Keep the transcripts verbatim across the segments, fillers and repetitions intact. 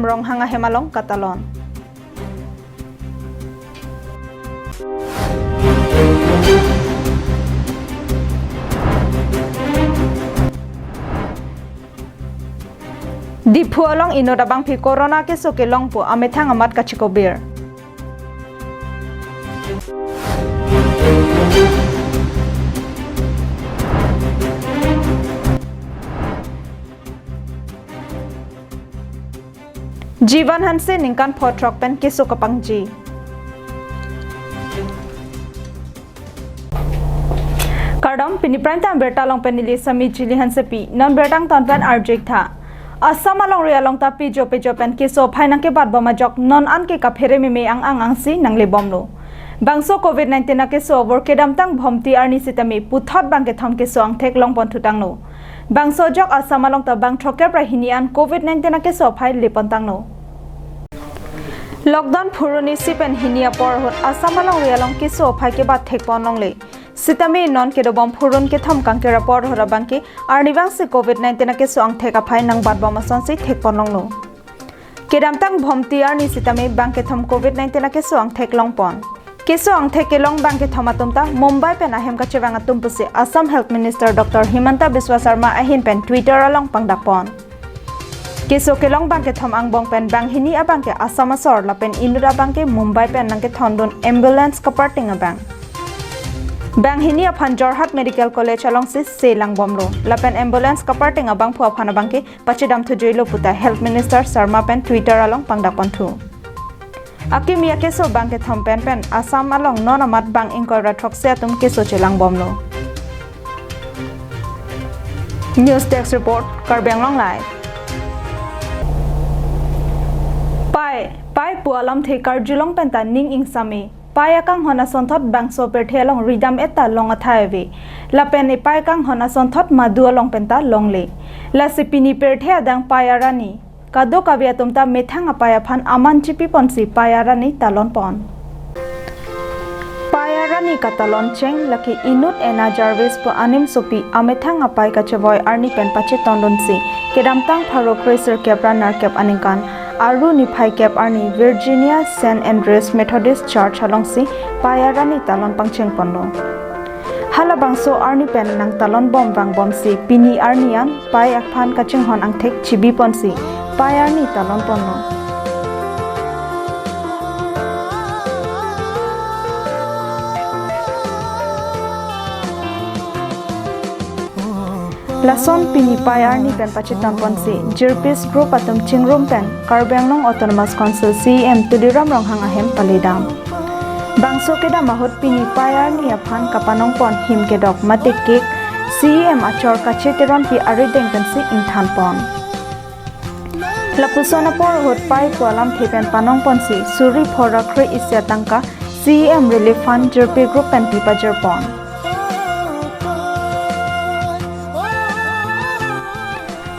Ronghang ahem along katalon. Diphu along inut abangpi corona keso kelong pu amethang amat kachikobir. Jivan Hanse ningkan pho throk pen keso kapangji. Kardom, pini prime time abirta along pen neli Sami Jili Hansepi, non birta angton pen arju-ik tha. Assam alongri along ta pejo pejo pen keso aphai nangkebat bom ajok non an ke kaphere meme ang ang angsi nangle bomlo. Bangso covid nineteen akeso abor kedamtang Bhomti arni sitame puthot bang kethom keso angthek longpon thutanglo. Bangso ajok Assam along ta bang throkkep ra hini an covid nineteen akeso aphai lepontanglo. Lockdown phuruni isi pen hini apor ahut Assam alongri along keso aphai kebat thekpon longle. Sitame non kedobom phurun kethom kangkir apor ahut abangke arnivangsi covid nineteen akeso angthek aphai nangbat bom asonsi thekpon longlo. Kedamtang Bhomti arni sitame bang kethom covid nineteen akeso angthek longpon. Keso angthek kelong bang kethom atum ta Mumbai pen ahem kachevang atum pusi Assam Health Minister Doctor Himanta Biswa Sarma ahin pen Twitter along pangdakpon. Keso kelong bang kethom angbong pen banghini abangke Assam asor lapen inut abangke Mumbai pen nangkethondun ambulance kaparting abang. Banghini aphan Jorhat Medical College alongsi se langbomlo. Lapen ambulance kaparting abangphu aphan abangke pachedam thujuilo puta Health Minister Sarma pen Twitter along pangdakponthu. Akimi akeso bang kethom pen pen Assam along non amat bang ingkoi ra throksi atum keso chelangbomlo. News Desk Report, Karbi Anglong Live. Pai, pai pu alamthe karjulong penta ning ingsame. Pai akanghon asonthot bangso pirthe along ridam-et ta long athai ave. Lapen epai akanghon asonthot madu along penta longle. Lasi pini pirthe adang pai arani kadokave atum ta methang apai aphan aman chipiponsi pai arani talonpon. Pai arani katalon cheng lake inut Ena Jarvis pu animsopi amethang apai kachevoi arni pen pachetondunsi kedamtang pharo kre sirkep ra nerkep aningkan Aru niphai kep arni Virginia Saint Andrew's Methodist Church alongsi pai arani talon pangchengponlo. Halabangso arni pen nangtalon bom vangbomsi pini arni an pai aphan kachinghon angthek chibiponsi pai arni talonponlo. Lason pini pai arni pen pachetonponsi Jirpis Group atum chingrum pen Karbi Anglong Autonomous Council C E M Tuliram Ronghang ahem paledam. Bangso kedam ahut pini pai arni aphan kapanongpon him kedok mate cake C E M achor Kache Teronpi arideng pensi ingthanpon. Lapuson apor ahut pai pu alamthe pen panongponsi suri phora kre isi atangka C E M Relief Fund Jirpi Group pen pipajirpon.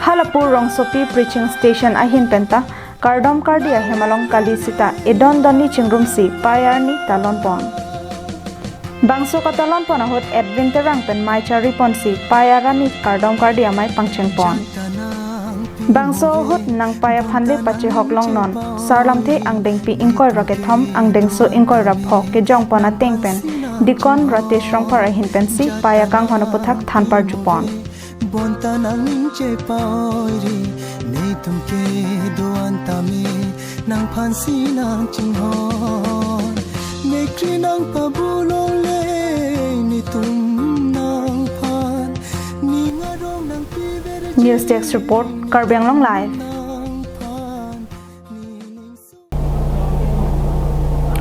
Halapur Rongsopi Preaching Station ahin penta kardom kardi ahem along kali sita edon donni chingrumsi pai arni talonpon. Bangso katalonpon ahut Edwin Terang pen mei chariponsi pai arni kardom kardi amei pangchengpon. Bangso ahut nangpai aphan le pachehok longnon, sarlamthe angdengpi ingkoi ra kethom, angdengso ingkoi ra pho kejongpon ateng pen Deacon Ratesh Rongphar ahin pensi pai akanghon aputhak than parjupon. Bonta nangning chepairi, netum kedo-an tame nangphansi nangchinghon. Mekri nangpabulongle, netum nangphan, ning arong nangpiver. News Desk Report, Karbi Anglong Live.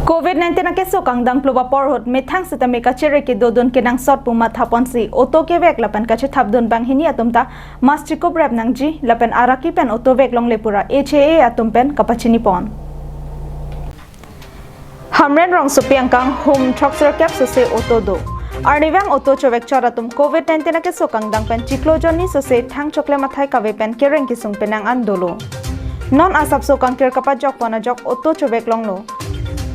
Covid nineteen akeso kangdangplo apor ahut methang sitame kachere kedodun kenangsot pu mathaponsi auto kevek lapen kachethapdun banghini atum ta mask chikup rep nangji lapen araki pen auto vek longle pura H A A atum pen kapachinipon. Hamren Rongsopi angkang hum throksirkep sose auto do. Arnivang auto chovek chot atum Covid nineteen akeso kangdang pen chiklo jonni sose thang choklem athai kave pen kereng kesung penang an dolo. Non asapso kangkir kapajokpon ajok auto chovek longlo.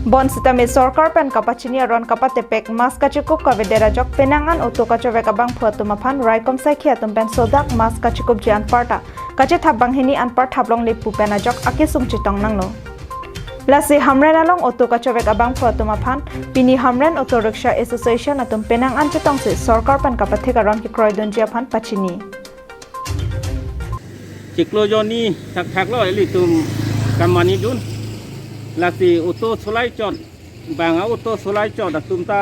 Bonsitame sorkar pen kapachini aron kapatepek mask kachikup kavedet ajok penang an auto kachovek abangphu atum aphan raikom saikhi atum pen sodak mask kachikupji anparta kachethap banghini anpar thap longle pu pen ajok akesung chetong nanglo. Lasi Hamren along auto kachovek abangphu atum aphan pini Hamren Auto Rickshaw Association atum penang an chetongsi sorkar pen kapathek aron kekroidunji aphan pachini. Chiklo jonni thakthak lo ilitum kamanidun. Lasi auto solai chot, bang a-auto solai chot atum ta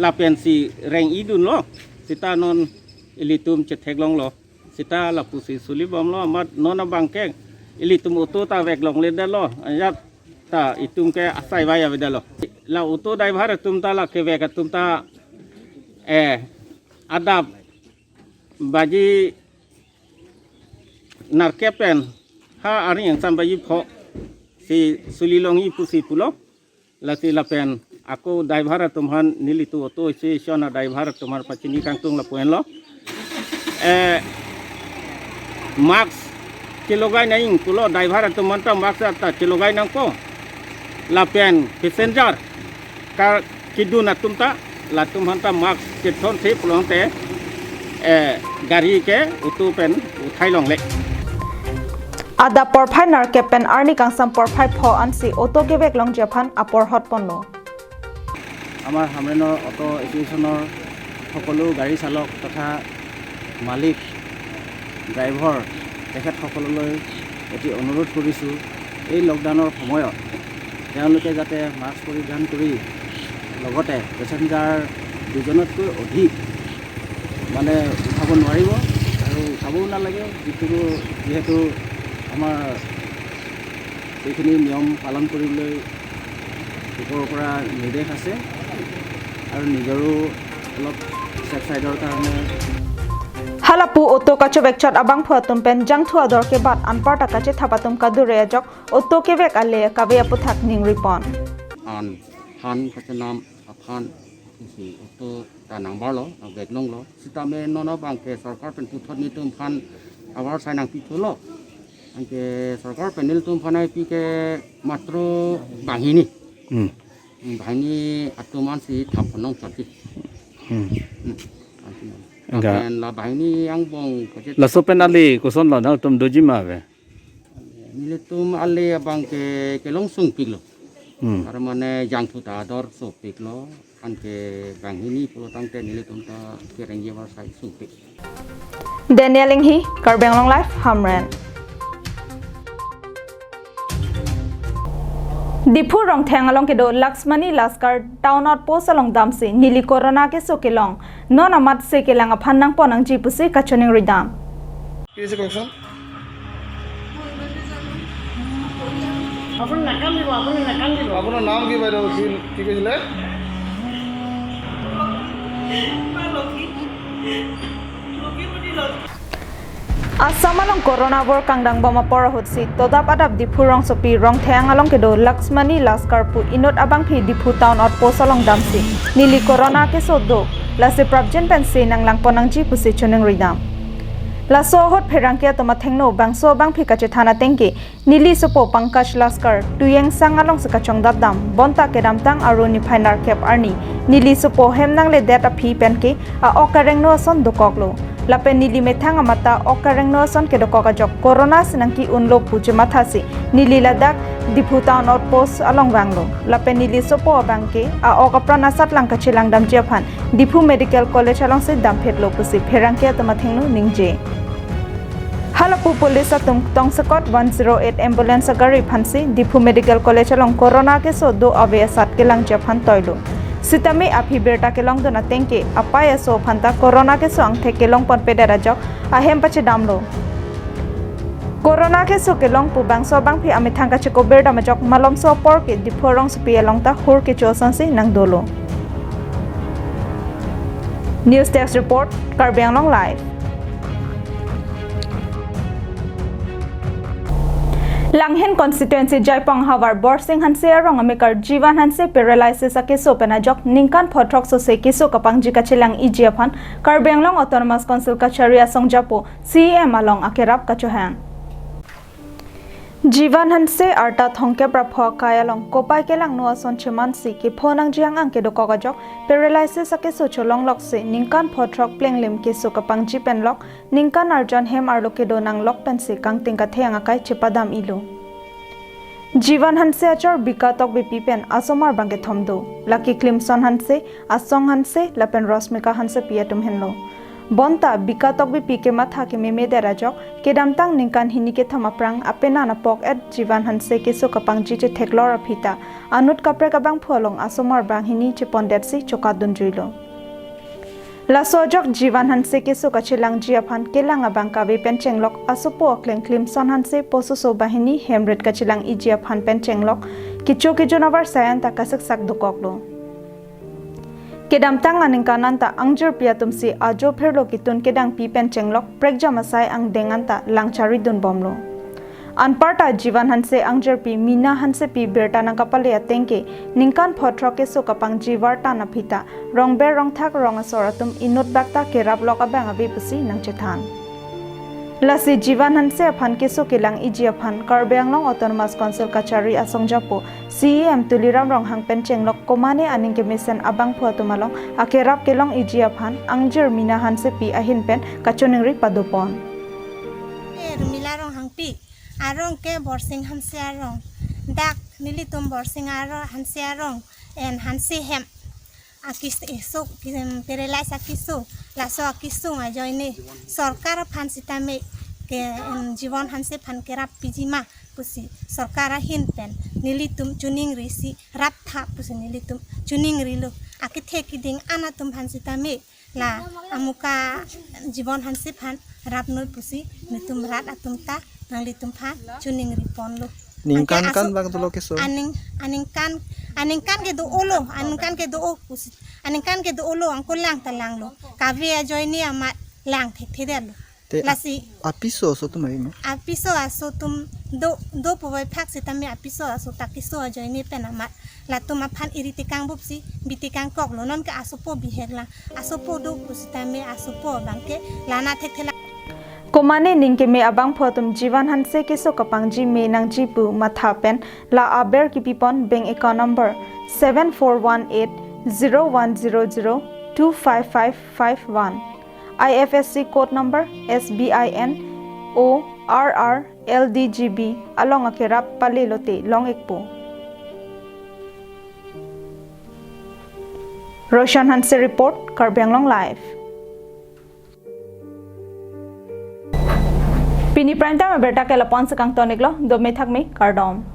lapensi reng-idunlo. Seta non ilitum chetheklonglo. Seta lapusi suli bomlo, amat non abangke ilitum auto ta vek longledetlo. Ajat ta itum ke asai vai avedetlo. La auto driver atum ta, la kevek atum ta, eh, adap baji nerkep pen ha arni angsam baji pho si suli longji pusi pulo. Lasi lapen ako driver atum aphan, nelitum auto association a-driver atum aphan pachini kangtung lapu-anlo. Eh, mask chelogai nangji pulo, driver atum aphan ta mask ta chelogai nangpo. Lapen passenger kar kedun atum ta, latum aphan ta mask chethon the pulote, eh, gari ke auto pen uthai longle. Adap porphai nerkep pen arni kangsam porphai pho ansi auto kevek longji aphan apor hot ponlo. আমাৰ হামৰেনৰ অটো এছ'চিয়েশ্যনৰ সকলো গাড়ী চালক তথা মালিক, ড্ৰাইভাৰ, তেখেতসকললৈ এটি অনুৰোধ কৰিছোঁ, এই লকডাউনৰ সময়ত তেওঁলোকে যাতে মাস্ক পৰিধান কৰি লগতে পেচেঞ্জাৰ দুজনতকৈ অধিক মানে উঠাব নোৱাৰিব আৰু উঠাবও নালাগে, যিটো যিহেতু আমাৰ এইখিনি নিয়ম পালন কৰিবলৈ ওপৰৰ পৰা নিৰ্দেশ আছে আৰু নিজৰো অলপ ছেফ ছাইডৰ কাৰণে Halapu auto kachovek chot abangphu atum pen jangthu ador kebat anparta kachethap atum kadure ajok auto kevek ale kave aputhak ningri pon. An han kachenam aphan isi auto ta nangbarlo, nangvek longlo. Sitame non abangke sorkar pen puthot nelitum aphan abar sai nangpithulo. Anke sorkar pen nelitum aphan nangpi ke matro banghini. Hmm. Hmm, banghini atum ansi thap ponong chotji. Hmm. Hmm. Ansi. Enggak. Lapen la banghini angbong kachet. Laso pen ale kosonlo, nangtum doji ma ave? Nelitum ale abangke kelong sungpiklo. Hmm. Ar mane jangthu ta ador sopiklo. Anke banghini pulo tangte nelitum ta kereng jevar sai sungpik. Daniel Inghi, Karbi Anglong Live, Hamren. Diphu Rongtheng along kedo Laxmani Laskar Town Outpost along damsi neli corona keso kelong, non amat se kelang aphan nangpon nangji pusi kachoningri dam. কি হৈছে কওকচোন? আপুনি নাকান্দিব, আপুনি নাকান্দিব। আপোনাৰ নাম কি বাইদেউ? কি, কি কৈছিলে? Assam along corona bor kangdang bom apor ahutsi todap adap Diphu rongsopi Rongtheng along kedo Laxmani Laskar pu inut abangpi Diphu Town Outpost along damsi neli corona keso do, lasi prapjin pensi nanglangpon nangji pusi choningri dam. Laso ahut pherangke atum athengno bangso abangpi kachethan atengke neli sopo Pankaj Laskar Tuiyengsang alongsi kachongdat dam, bonta kedamtang Aru niphai nerkep arni neli sopo hem nangledet aphi penke a-ok karengno ason dokoklo. Lapen neli methang amat ta ok karengno ason kedokok ajok corona si nangki-unlo pu chemathasi neli ladak Diphu Town Outpost along vanglo. Lapen neli sopo abangke a-ok apran asatlang kachelang damji aphan Diphu Medical College alongsi damphetlo pusi pherangke atum athengno ningje. Halapu police atum tongsekot one zero eight ambulance agari aphansi Diphu Medical College along corona keso do ave asat kelangji aphan toilo. Sitame aphi birta kelongdun atengke apai aso aphanta corona keso angthek kelongponpedet ajok ahem pachedamlo. Corona keso kelong pu bangso abangpi amethang kachekobir dam ajok malomso aporke Diphu rongsopi along ta hur kecho asonsi nangdolo. News Desk Report, Karbi Anglong Live. Langhin constituency Jaipong havar Borsing Hanse arong amekar Jivan Hanse paralysis akeso pen ajok ningkan pho throksose keso kapangji kachelang-iji aphan Karbi Anglong Autonomous Council kachari asong japo C E M along akerap kachohang. Jivan Hanse arta thomkep ra pho akai along kopai kelangno ason chemansi kepho nangji ang-ang kedokok ajok paralysis akeso cholongloksi ningkan pho throk plenglim keso kapangji pen lok ningkan arjan hem arlo kedo nanglok pensi kangting katheyang akai chepadam-ilo. Jivan Hanse achor Bika Tokbipi pen asomar bang kethom do. Lake Klimson Hanse, Asong Hanse lapen Rosmika Hansepi atum henlo. Bonta Bika Tokbipi kematha kememedet ajok kedamtang ningkan hini kethom aphrang apenan apok-et Jivan Hanse keso kapangji chetheklor aphi ta anut kaprek abangphu along asomar banghini chepondetsi chokatdunjuilo. Laso ajok Jivan Hanse keso kachelangji aphan kelang abang kave pen chenglok asopo akleng Klimson Hanse pososo banghini hem rit kachelang-iji aphan pen chenglok kecho kejun avarsai anta kasiksak dokoklo. Kedamtang aningkan anta angjirpi atumsi ajo phirlo ketun kedangpi pen chenglok prekjam asai angdeng anta lang charidunbomlo. Anparta Jivan Hanse angjirpi Mina Hansepi birta nangkapale atengke ningkan pho throk keso kapangji vartan aphi ta rongber rongthak rong asor atum inut bakta keraplok abang ave pusi nangchethan. Lasi Jivan Hanse aphan keso kelang-iji aphan Karbi Anglong Autonomous Council kachari asongjapo C E M Tuliram Ronghang pen chenglok komane aning kemesen abangphu atum along akerap kelong-iji aphan angjir Mina Hansepi ahin pen kachoningri padopon. Eh, Rumila Ronghangpi, arong ke Borsing Hanse arong. Dak nelitum Borsing aro Hanse arong, en Hanse hem. Akis-, iso, kim, paralyze akeso, laso akesung ajoine sorkar aphan sitame ke, em, Jivan Hanse aphan kerap piji ma pusi sorkar ahin pen nelitum choningrisi raptha pusi nelitum choningrilo. Akethe keding an atum aphan sitame la amuka Jivan Hanse aphan rapnoi pusi nelitum rat atum ta nanglitum aphan choningriponlo. Ningkan anke aso-, kan bang dolo keso? Aning, aningkan, aningkan kedo-olo, aningkan kedo-o pusi, aningkan kedo-olo angko lang ta langlo. Kave ajoine amat lang thekthedetlo. Te a-, lasi apiso aso atum ave ma? Apiso aso atum do, do puvoiphak sitame apiso aso ta keso ajoine pen amat latum aphan iri tekang bupsi bitekangkoklo, nonke asopo bihek lang, asopo do pusitame asopo abangke lana thekthelang. Komane ning keme abangphu atum Jivan Hanse keso kapangji me nangji pu matha pen la aber kepipon bank account number seven four one eight zero one zero zero two five five five one, I F S C code number S B I N O R R L D G B along akerap palelote long-ikpo. Roshan Hanse report, Karbi Anglong Live. Pini prime time abirta ke lapu-an si kangtoniklo, dome thakme, kardom.